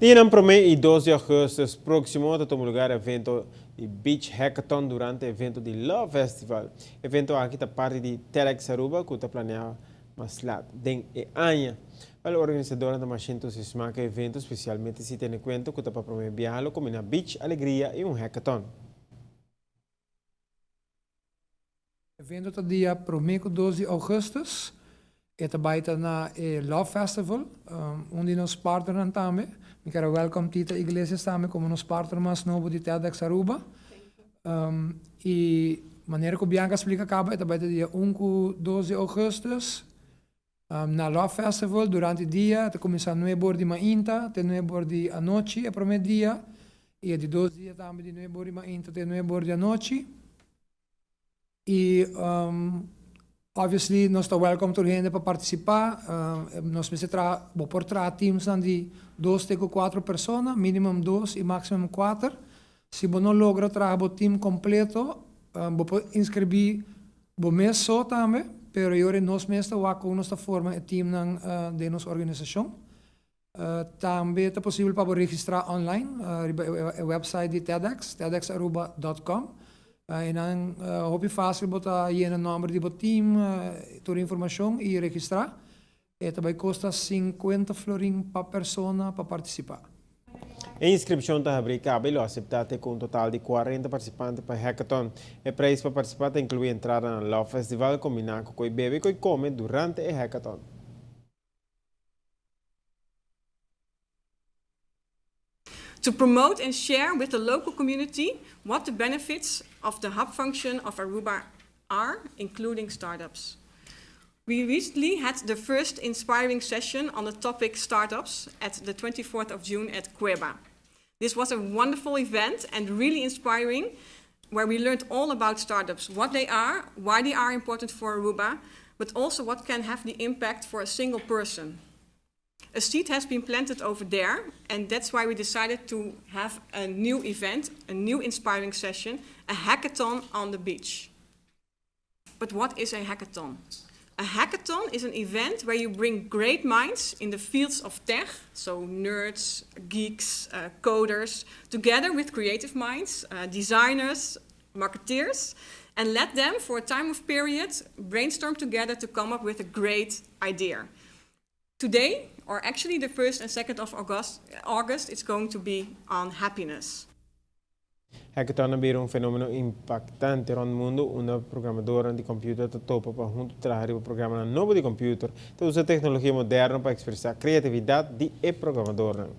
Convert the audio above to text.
Dianan prome y dos di augustus proximo ta tuma lugar evento di Beach Hackathon durante evento di Love Festival. Evento aki ta parti di TEDx Aruba cu ta planea mas lat den e aña. Wel organisadornan ta masha entusiasma cu e evento specialmente si tene cuenta cu ta pa prome biaha lo combina beach, alegria y un hackathon. Evento ta dia prome ku dos di augustus. E ta bai ta na e Love Festival, un di nos partnernan tambe. Mi kier a welcome Tita Iglesias tambe komo nos partner mas nobo di TEDx Aruba. I manera ku Bianca a splika kaba e ta bai ta dia un ku dos di augustus na Love Festival durante dia. E ta kuminsá nuebe or di mainta te nuebe or di anochi e prome dia i e di dos dia tambe di nuebe or di mainta te nuebe or di anochi. Y obviously nos ta welcome tur hende pa participa. Nos mester traha, bo por traha teamsnan di dos te cu cuatro persona, minimum dos y maximum cuater. Si bo no logra traha bo team completo, bo por inscribi bo mes so tambe, pero e ora nos mes ta wak con nos ta forma e teamnan den nos organisacion. Tambe ta posibel pa bo registrá online riba e website di TEDx, tedxaruba dot com. Einan hopi fásil bo ta yena nòmber di bo team, tur informashon i registrá. E ta bai kosta sinkuenta florin pa persona pa partisipá. E inskripshon ta habrí kaba i lo aseptá te ku un total di kuarenta partisipante pa e hackathon. E preis pa partisipá ta inkluí entrada na Love Festival kombiná ku koi bebe i koi kome durante e hackathon. To promote and share with the local community what the benefits of the hub function of Aruba are, including startups. We recently had the first inspiring session on the topic startups at the 24th of June at Cueva. This was a wonderful event and really inspiring, where we learned all about startups, what they are, why they are important for Aruba, but also what can have the impact for a single person. A seed has been planted over there, and that's why we decided to have a new event, a new inspiring session, a hackathon on the beach. But what is a hackathon? A hackathon is an event where you bring great minds in the fields of tech, so nerds, geeks, coders, together with creative minds, designers, marketeers, and let them, for a time of period, brainstorm together to come up with a great idea. Today, or actually the 1st and 2nd of August, August, it's going to be on happiness. Hackathon a bira un fenomeno impactante rond mundo unda programadornan di computer ta topa pa hunto traha riba programanan nobo di computer. Ta usa tecnologia moderno pa expresa creatividad di e programadornan.